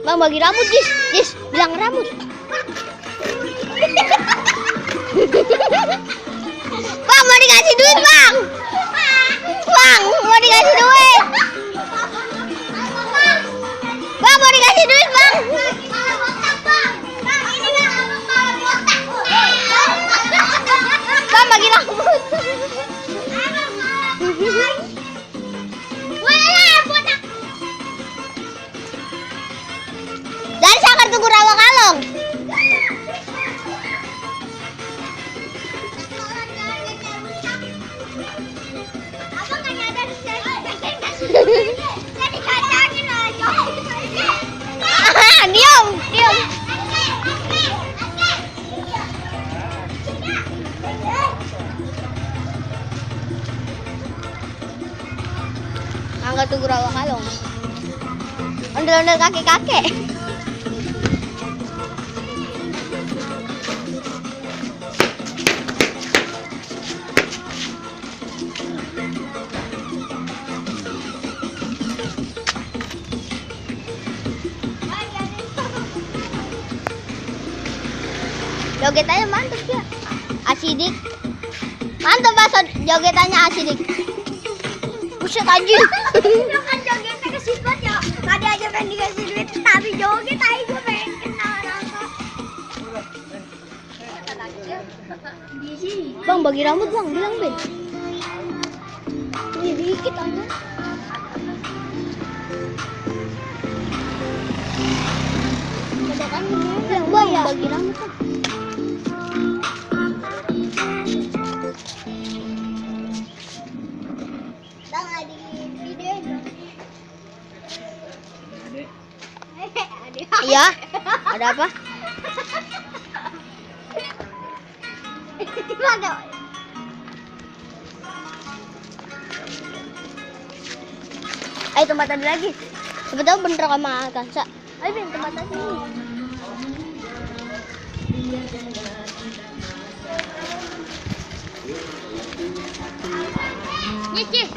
Bang, bagi rambut, Jis, bilang rambut. Bang, mau dikasih duit, Bang. Bang, mau dikasih duit. Bang, mau dikasih duit, Bang. Bang, bagi rambut. Dari Sakar Tugu Rawa Kalong. Diam. Angkat Tugu Rawa Kalong. Ondel-ondel kakek-kakek. Jogetannya mantap ya, asidik. Mantap bahasa jogetannya asidik. Buset anjing. Itu kan jogetnya kesikut ya. Tadi aja pengen dikasih duit, tapi joget aja gue pengen kenal rasa. Bang, bagi rambut, Bang, bilang Ben. Ini dikit aja. Bang, bagi rambut, Bang. Iya, ada apa? Ayo tempat tadi lagi. Sebetulnya bener sama Kansa. Ayo Ben, tempat tadi. Nyicih.